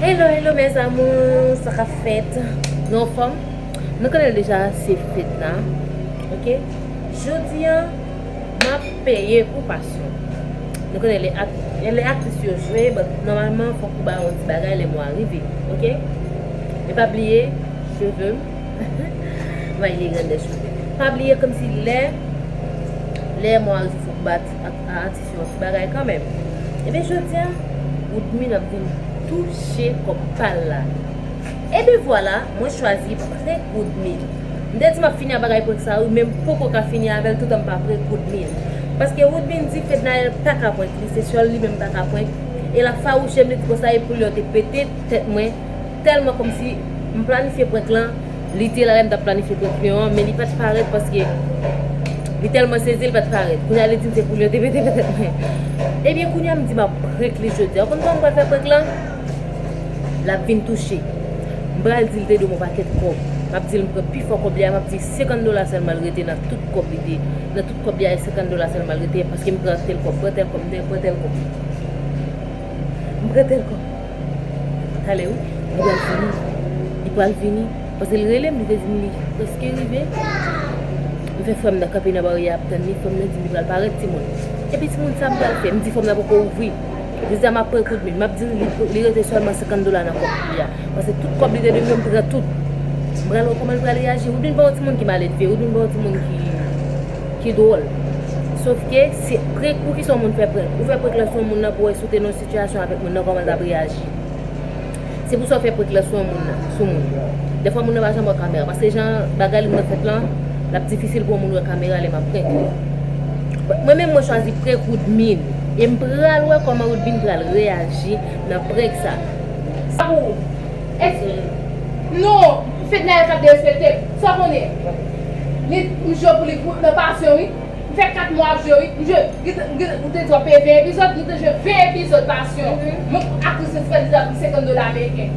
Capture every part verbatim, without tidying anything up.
Hello, hello, mes amours, sa k ap fèt? Nou anfòm? Nou konnen deja se Fedna, ok? Jodi a, m ap peye pou pasyon. Nou konnen lè ak-, lè aktris yo jwe, but nòmalman, fòk ou ba yo yon ti bagay lè mwa a rive, ok? E pa bliye, cheve m, m a elegant de cheve. Pa bliye, kòmsi lè, lè mwa a rive, fòk ou ba ak-, a atis yon ti bagay kanmenm. Ebyen, jodi a, Woodmine ap vin touche kòb pa l la. Ebyen vwala, mwen chwazi prank Woodmine. M te di m ap fini ak bagay prank sa wi, men m poko ka fini avè l toutan m pa prank Woodmine. Paske Woodmine di Fednaelle pa ka prank li, se sèl li menm pa ka prank. E l ap fawouche m, li di konsa e pou li yo te pete tèt mwen. Tèlman kòmsi m planifye prank lan, li te la lè m t ap planifye prank li an, men li pa t parèt paske li tèlman sezi, li pa t parèt. Kounye a li di m se pou li yo te pete pete tèt mwen. Ebyen, kounye a m di m ap prank li jodi a. Ou konn kòman m pral fè prank lan? L ap vin touche. M pral di l te dwe m yon pakèt kòb. M ap di l m pran pifò kòb li a, m ap di senkant dola sèlman l rete nan tout kòb li te, nan tout kòb li a, e senkant dola sèlman l rete, paske m pran tèl kòb, pran tèl kòb, m pran tèl kòb. M pran tèl kòb. Talè wi, li pral vini. Li pral vini. Paske l rele m, li te di m li prèske rive. M fè frè m nan kanpe nan baryè a ap tann li. Frè m nan di m li pral parèt timoun. Epi timoun sa m pral fè? M di frè m nan poko ouvri. Jodi a m ap prank Woodmine. M ap di l li, li rete sèlman senkant dola nan kòb li a. Paske tout kòb li te dwe m pran tout. M pral wè kòman l pral reyaji. Woodmine pa yon timoun ki maledve. Woodmine pa yon timoun ki, ki dwòl. Sofke se prank, poukisa yon moun fè prank? Ou fè prank lan sou yon moun nan pou wè si w te nan yon sitiyasyon avèk moun nan, kòman l t ap reyaji. Se pou sa w fè prank lan sou yon moun nan, sou moun. Dèfwa moun nan pa janm wè kamera, paske jan bagay li nan fèt lan, l ap difisil pou yon moun wè kamera lè m ap prank li. Mwen menm, mwen chwazi prank Woodmine. E m pral wè kòman Woodmine pral reyaji nan prank sa. Sa pou ou? Èske, non, Fednaelle k ap derespekte m. Sa w konnen? Li, m jwe pou li pou, nan pasyon, wi. M fè kat mwa ap jwe, wi. M jwe, gite, gite, ou te di w ap peye ven epizòd, nou te jwe ven epizòd pasyon. Mhm. Mwen, aktris prensipal, li t ap di senkant dola ameriken.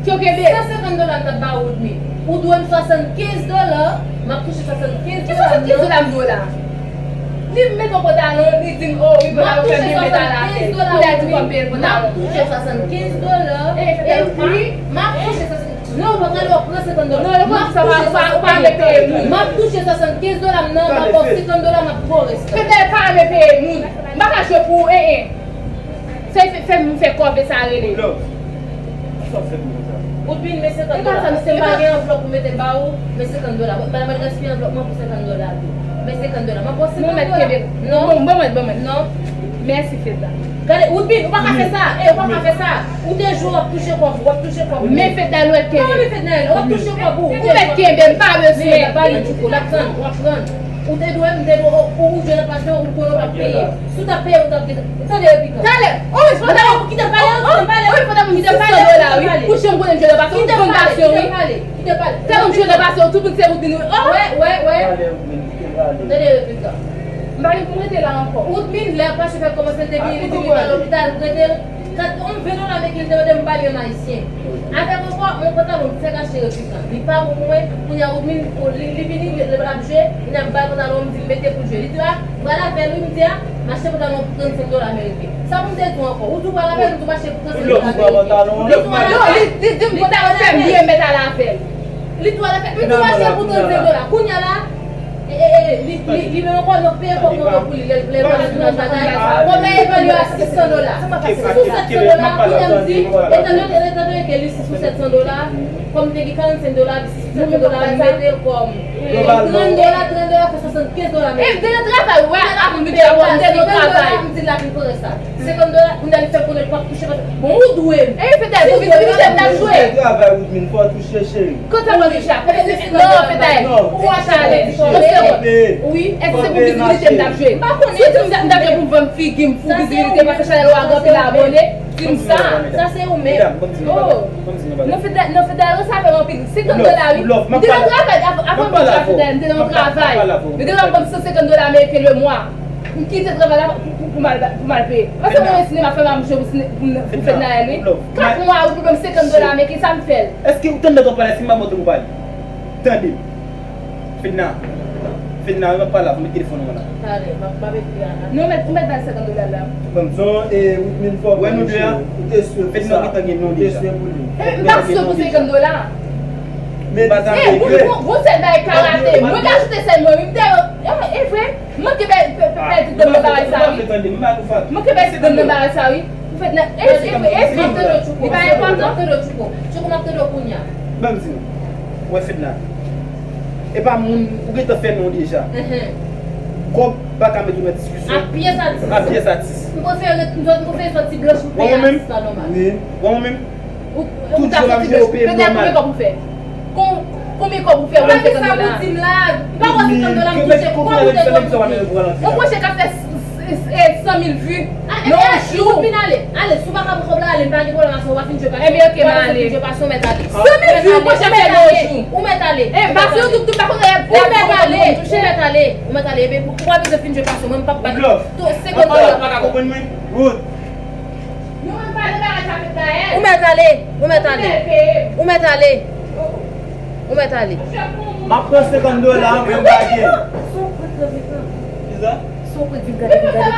Ki w kenbe? San senkant dola m t ap ba ou, Woodmine. Ou dwe m swasannkenz dola, m ap touche swasannkenz dola. Swasannkenz dola m dwe w la. Li mete yon pantalon, li di m, oh, wi, pantalon fè m byen, mete l atè. Kounye a di fò m peye l pantalon. M ap touche swasannkenz dola. Epi, m ap touche swasannkenz. Non, ou pa pral wè, pran senkant dola. Non, yo konn sa, ou pa, ou pa, ou pa renmen peye moun. M ap touche swasannkenz dola m nan, m ap ba w senkant dola, m ap ba w restan. Fednaelle pa renmen peye moun. M pa ka jwe pou ou, en, en. Se fè, fè m fè kòve sa rele. Love. Sa w fè m konsa? Woodmine, men senkant dola. Paske m pa gen anvlòp pou mete ba ou, men senkant dola. Mwen, mwen gaspiye anvlòp mwen pou senkant dola tou. Men senkant dola. M ap ba w senkant dola. Non, mèt kenbe. Non. Bon, bon, mèt, bon, mèt. Non. Mèsi, Fedna. Gade, Woodmine, ou pa ka fè sa. E, ou pa ka fè sa. Ou te jwe w ap touche kòb ou, w ap touche kòb ou. Men Fedna, nou mèt kenbe. Kòman men Fedna, w ap touche kòb ou? Ou mèt kenbe, m pa bezwen. Men, ba li tchouko, l ap tann, w ap pran. Ou te dwe, m te dwe, ou, ou jwe nan pasyon, ou konnen w ap peye. Si w t ap peye, ou t ap gen, tande yo pikan. Talè, oh, wi, fò ta, oh, kite m pale, kite m pale, wi, fò ta kite m pale, kite m pale. Pou jan m konnen m jwe nan pasyon, m konn pasyon, wi. Kite m pale. Tèlman m jwe nan pasyon, tout moun se Woodmine, wi. Oh! Wè, wè, wè. Tande yo pikan. M pa gen pou m rete la ankò. Woodmine, lè Apache fè kòmanse, l te vini, li di li pral lopital, m rete l. Kat, yon ven dola ameriken, li te mande m ba l yon ayisyen. Avèk ankò, yon pantalon, m fèk achte repikan. Li pa bon pou mwen, kounye a Woodmine, li, li vini, li, li ap jwe, kounye a m ba l pantalon, m di l mete pou l jwe. Li di, a, m pral avè l, wi, m di, a, m achte pantalon pou trannsenk dola ameriken. Sa pou m te di w ankò? Ou di w pral avè l, ou di w m achte pou trannsenk dola ameriken. Ou di w pral avè l. Non, li, li di m pantalon fè m byen, m mèt al avè l. Li tou al fè, m tou mache pou trannsenk dola. Kounye a la, e, e, e, li, li, li menm ankò, nou peye kòb mwen pou li, lè, lè l pral nan bagay. Kòb la evalye a sis san dola. Sou sèt san dola, kounye a m di, etandone, etandone ke li sis pou sèt san dola, kòm te gen karannsenk dola, li sis pou sèt san dola, m mete l kòm trant dola, trant dola fè swasannkenz dola. E m te nan travay, ou wè, avan m vin travay, m te nan travay. M di l la vin pran sa. Senkant dola, kounye a li fè m konnen l p ap touche, paske, bon, ou dwe m. E, Fednaelle, pou vizibilite m t ap jwe. Travay, Woodmine, fò w touche, cheri. Kanta mwen deja, fè se senkant dola. Non, Fednaelle, ou achte ale. Wi, èske se pou vizibilite m t ap jwe? M pa konnen. Si w di m t ap jwe pou m vann figi m pou vizibilite, paske chanèl ou a gen anpil abòne, di m sa. Sa se ou menm. Oh. Non, Fednaelle, non, Fednaelle, sa fè m anpil. Senkant dola, wi. M te nan travay, avan, avan m vin travay, Fednaelle, m te nan travay. Yo te ban m san senkant dola ameriken le mwa. M kite travay la pou, pou, pou m al, pou m al peye. Paske mwen wè sinema, fè m ap jwe pou sine-, pou, pou Fednaelle, wi. Kat mwa, ou peye m senkant dola ameriken, sa m fè l? Èske ou tande lè w pale, si m pa montre ou pale? Tande. Fedna. Fedna, wi, m ap pale avè w, met telefòn ou la. Pale, m ap, m ap ekri a la. Non, mèt, ou mèt bay senkant dola la. Bon, son, e, Woodmine fò. Wè nou de a. Ou te swe pou sa. Fedna gentan gen non deja. Ou te swe pou li. E, m pa swe pou senkant dola. Men, e, bon, bon, bon, sèl bay karate. Mwen ka ajoute sèl mwen, wi, m te, e, e vre. Mwen ke pèdi dan nan bagay sa, wi. Mwen ke pèdi dan nan bagay sa, wi. Ou fèt nan, e, e, e, e, li pa enpòtan. Tande w, Tchouko. Tchouko, m ap tande w kounye a. Ban m di nou. Wè, Fedna. E pa moun, ou gentan fè non deja. Kòb pa ka met ou nan diskisyon. A pyès a dis. A pyès a dis. M prefere ret, m prefere sòti blanch pou peye a dis la nòmal. Wi. Wè ou menm? Ou, ou ta fè ti bèch. Petèt konbyen kòb ou fè? Kon-, konbyen kòb ou fè? Ou fè senkant dola. M pa wè senkant dola m touche. Kòb ou te dwe pou li. Yon pwojè ka fè s-, s-, s-, e, san mil vi nan yon jou. Woodmine, ale. Ale, si w pa ka pran kòb la, ale, m pa gen pwoblèm avè w, w a fin jwe pasyon. Ebyen, oke, m ale. Fin jwe pasyon, w mèt ale. San mil vi, yon pwojè fè nan yon jou. Ou mèt ale. E, m pase yon tout, tout, pa konn lè. Ou mèt ale. Ou mèt ale. Ou mèt ale. Ebyen, ou pa bezwen fin jwe pasyon. Mwen, m p ap bat. Senkant dola. Ou pa ka konprann mwen? Wood. Nou menm pa nan bagay sa fèt la, eh. Ou mèt ale, ou mèt ale. Ou mèt ale. Ou mèt ale. M ap pran senkant dola, mwen m pa gen. Son prèt nan fèt la. Kisa? Son prèt vin gade, vin gade.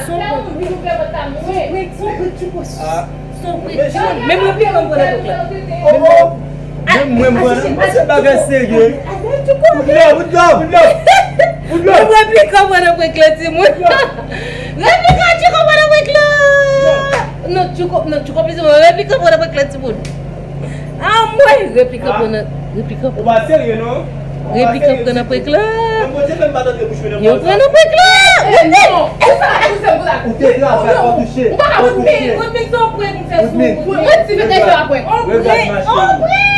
Son prèt. Son prèt, son prèt, tu vois. Ah. Son prèt. Men mwen pik an pran nan prèt la. Oh, oh. Menm mwen, mwen, mwen, se bagay serye. Bout love, bout love, bout love. Bout love. Mwen replika mwen nan prank lan, timoun. Replika, Tchouko mwen nan prank lan. Non, Tchouko, non, Tchouko plis mwen. Replika mwen nan prank lan, timoun. Ah, mwen, replika mwen nan, replika. Ou pa serye, non? Replika pran nan prank lan. Yo pran nan prank lan. Eh, non. Ou sa ka pouse m konsa? Ou te travay, pa touche. Ou pa ka pouse. Woodmine, se yon prank m fè sou ou. Mwen di fete fè yon prank. On prank, on prank.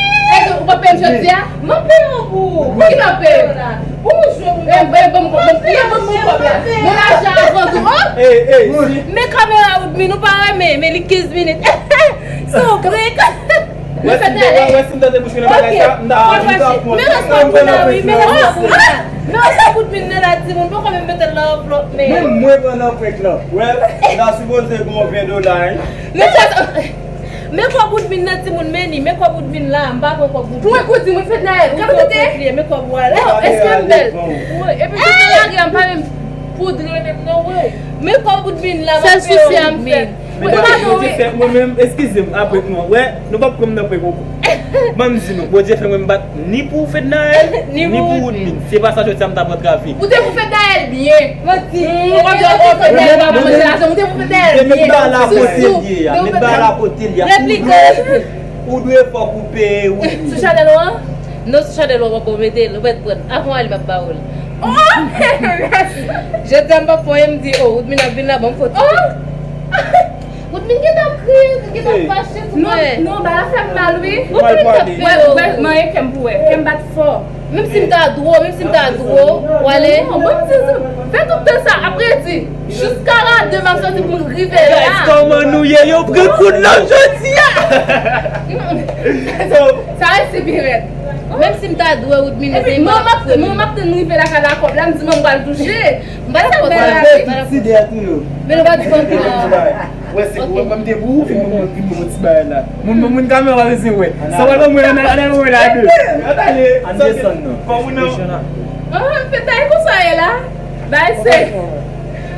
Ou pa peye m jodi a? M ap peye w pou. Pou ki m ap peye? Ou jwe pou mwen. Eh, eh, ban m kòb la. Mwen lajan avan tou. Oh! Men kamera Woodmine, ou pa renmen, men li kenz minit. Se yon prank. Wè si m te, wè, wè si m tande bouch mwen nan bagay sa, m ta, m ta pran. Men respè pou la, wi, men respè pou la. Men respè pou Woodmine nan la, timoun, poko menm mete l nan anvlòp, men. Menm mwen pran nan prank lan. Wè, m ta sipoze gen yon ven dola, wi. Men sa, men kòb Woodmine nan, timoun, men ni, men kòb Woodmine la, m pa pran kòb Woodmine. Pou mwen, kou di mwen fèt Nayèl, kòb tete. Men kòb ou a la. Oh, èske m bèl? Wi, epi tout nan lari a, m pa menm poudre menm non, wi. Men kòb Woodmine la, m ap peye Woodmine. Men gade, Bondye fè mwen menm, eskize m, apre nou, wè, nou p ap pran m nan prank ankò. Ban m di nou, Bondye fè mwen m bat ni pou Fednaelle, ni pou Woodmine. Se pa sa jodi a m t ap antrave. Ou te pou Fednaelle byen. Manti. Ou pa di, oh, Fednaelle pa manje lajan, ou te pou Fednaelle byen. Men ba la kote l ye a, men ba la kote l ye a. Ou dwe, ou dwe fòk ou peye Woodmine. Sou chanèl ou an? Non, sou chanèl ou an, ou mete l, ou mèt pran l. Avan w ale, m ap ba ou l. Oh! Jodi a m p ap fè anyen, m di, oh, Woodmine ap vin la, ban m foto. Oh! Woodmine gentan kriye, Woodmine gentan fache sou mwen. Non, non, bagay la fè m mal, wi. Ou pa t ap fè yo. Wè, wè, manyen kè m pou wè. Kè m bat fò. Menm si m ta dwo, menm si m ta dwo, w ale. Non, bon, m di, fè tout tan sa, apre di, jiska la de m ap sòti pou m rive la. Guys, kòman nou ye? Yo pran kout lan jodi a. Sa resi pi rèd. Menm si m ta dwe Woodmine, men se li m ap premye. Mwen m ap tann rive lakay la kòb la, m di mwen m pral touche. M pral fè bagay la. Malgre tout ti dèyè tou yo. Men nou pa di anpil non. Wè, se pou mwen, m te pou ou fin pou mwen, fin pou mwen ti bagay la. Moun, moun, moun kamera bezwen wè. Sa pral ban mwen la, ale mwen la de. Ann desann non. Kòm ou nan. Ah, fè tay konsa ye la. Bay se.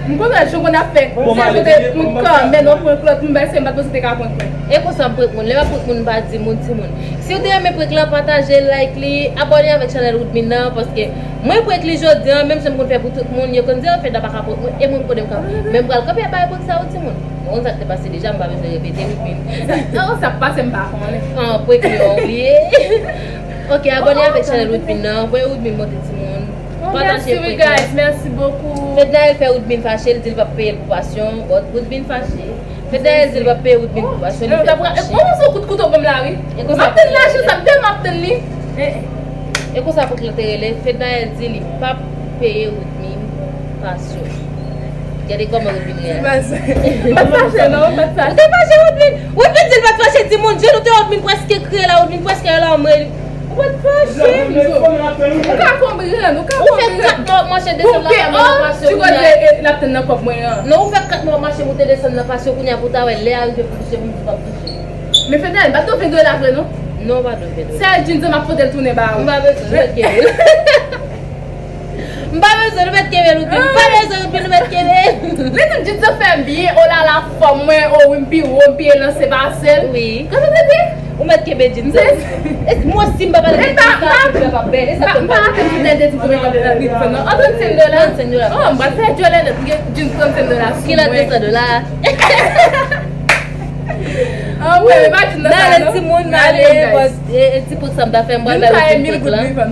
M konn wè jan konn ap fè. Bon, m ale, mwen kanmenm, mwen prank lòt moun, bay se m pa t panse te ka prank mwen. E konsa m prank moun. Lè m ap prank moun, m pa di moun, timoun. Si w te renmen prank lan, pataje, like li, abòne avèk chanèl Woodmine nan, paske mwen prank li jodi a, menm jan m konn fè pou tout moun, yo konn di, "An, Fedna pa ka prank mwen," e mwen m konnen m ka. Men m pral kanpe ap bay prank sa yo, timoun. Mwen konn sa k te pase deja, m pa bezwen repete, Woodmine. Sa, oh, sa k pase, m pa konnen. An, prank li an, ou bliye. Ok, abòne avèk chanèl Woodmine nan, voye Woodmine monte, timoun. Pataje prank lan. Mèsi, wi, guys. Mèsi bokou. Fednaelle fè Woodmine fache, l di l p ap peye l pou pasyon, but Woodmine fache. Fednaelle di l p ap peye Woodmine pou pasyon, li fè fache. Bon, se kout kouto ban m la, wi. M ap tann lajan sa, m tèlman ap tann li. E konsa prank lan te rele, Fednaelle di li p ap peye Woodmine pasyon. Gade kòman Woodmine reyaji. M pa t fache, non, m pa t fache. Ou te fache, Woodmine? Woodmine di l pa t fache, timoun, je nou te wè Woodmine prèske kriye la, Woodmine prèske al anmwe. Ou pa t fache. Ou ka konprann, ou ka konprann. Ou fè kat mwa w ap mache desann lakay mwen nan pasyon kounye a. Ti koze, e, l ap tann nan kòb mwen an. Non, ou fè kat mwa w ap mache moute desann nan pasyon kounye a pou w ta wè lè a rive pou touche pou m di w p ap touche. Men Fednaelle, m pa t dwe ven dwe la vre non. Non, ou pa dwe ven dwe. Se al jin sa m ap pote l tounen ba ou. M pa bezwen, ok. M pa bezwen nou mèt kenbe Ludmine. M pa bezwen Ludmine nou mèt kenbe. Li di m Judson fè m byen, o la la fòm mwen, o wi m pi wo, m pi elanse pase l. Wi. Kòman te di? Ou mèt kenbe Judson. E mwen si m pa pale de Judson, sa ap bèl. E sa fè m pa. M pa rapèl si te di pou mwen trannsenk dola. Trannsenk dola. Oh, m pral fè djòlè nèt. M gen Judson trannsenk dola sou mwen. Ki lòt de san dola? Anmwey, pa di m nan sa non. N ale timoun, n ale. E, e ti prank sa m ta fè, m pral bay Woodville prank lan.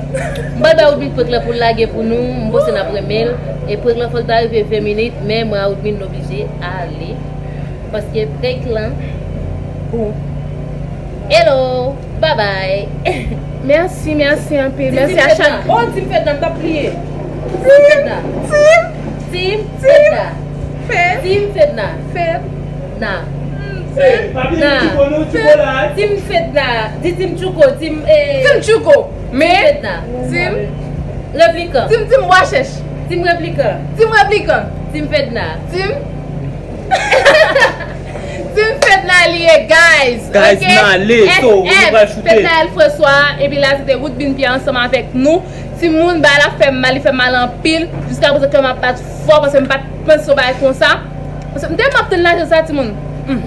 M pral bay Woodville prank lan pou l lage pou nou. M panse n ap renmen l. E prank lan fò l ta rive ven minit, men mwen a Woodville n oblije ale. Paske prank lan bon. Hello, bye bye. Mèsi, mèsi anpil. Mèsi a chak. Oh, Team Fedna, m t ap bliye. Team Fedna. Team Fedna. Fed. Team Fedna. Fed. Na. Fed. Na. Team Fedna. Di Team Tchouko. Team, eh, Team Tchouko. Men. Team Fedna. Team. Replikan. Team, Team Bwa Chèch. Team Replikan. Team Replikan. Team Fedna. Team. Team Fedna li ye, guys. Guys, ok? N ale, so, nou pral choute. Fedna El François, epi la se te Woodville Pierre ansanm avèk nou. Timoun, bagay la fè m mal, li fè m mal anpil. Jiska prezan kè m ap bat fò, paske m pa t panse yon bagay konsa. Paske m te m ap tann lajan sa, timoun. Hmm.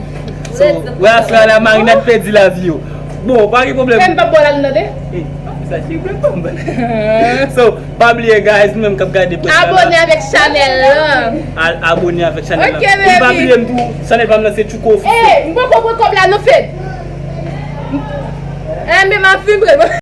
So, wè, frè la, Marinette pèdi lavi yo. Bon, pa gen pwoblèm. Fè m pa bò la, nou tande? Eh, sa ki pwoblèm pa m. So, pa bliye, guys, nou menm k ap gade prank la. Abone avèk chanèl la. Al abone avèk chanèl la. Ok, baby. E pa bliye m tou, chanèl pa m nan se Tchouko Officiel. Eh, m poko pran kòb la, non, Fed. Eh, men m ap fin pran.